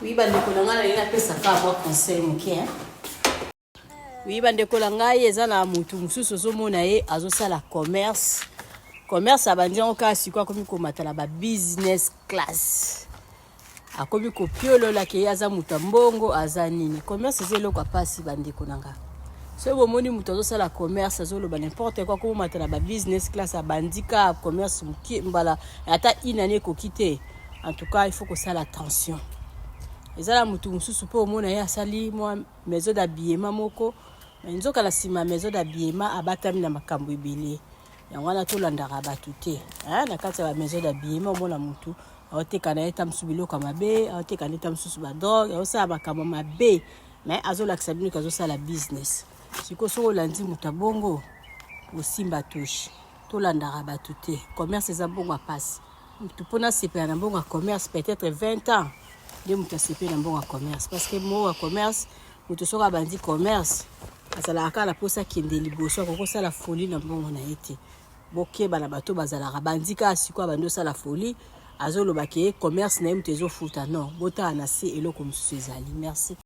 Oui, bandeko na ngai, nalingi napesa kaka mwa conseil moke. Oui, bandeko na ngai, eza na motu mosusu ozomona ye azosala commerce. Commerce abandi yango kaka sikoyo, akomi komata na babusiness class, akomi kopiololaka ye aza moto ya mbongo, aza nini. Commerce eza eloko ya mpasi, bandeko na nga. Soki bomoni moto azosala commerce, azoloba n'importe quoi, komomata na babusiness class, abandi ka commerce moke, mbala ata inani ekoki te. En tout cas, il faut kosala attention. Eza na motu mosusu mpo omona ye asali mwa maison d'habillement moko, mais nzoka na nsima ya maison d'habillement abatami na makambo ebele. Yango wana tolandaka bato te. Na kati ya bamaison d'habillement, omona motu aoteka na ye ta mosusu biloko ya mabe, aoteka nde ta mosusu badrogue, aosala makambo mabe, mais azolakisa bino ke azosala business. Sikoyo soki olandi moto ya bongo, osimba touche. Tolandaka bato te. Commerce eza mbongo ya pasi. Motu mpona asepela na mbongo ya commerce, peut-être 20 ans nde moto asepeli na mbongo ya commerce, parce que mbongo ya commerce, moto soki abandi commerce, azalaka kaka na mposa akende liboso, akoki kosala folie na mbongo na ye te. Bokeba na bato bazalaka bandi kaka sikoyo, abandi osala folie, azoloba ke commerce na ye moto ezofuta. Non, botala na se, eloko mosusu ezali. Merci.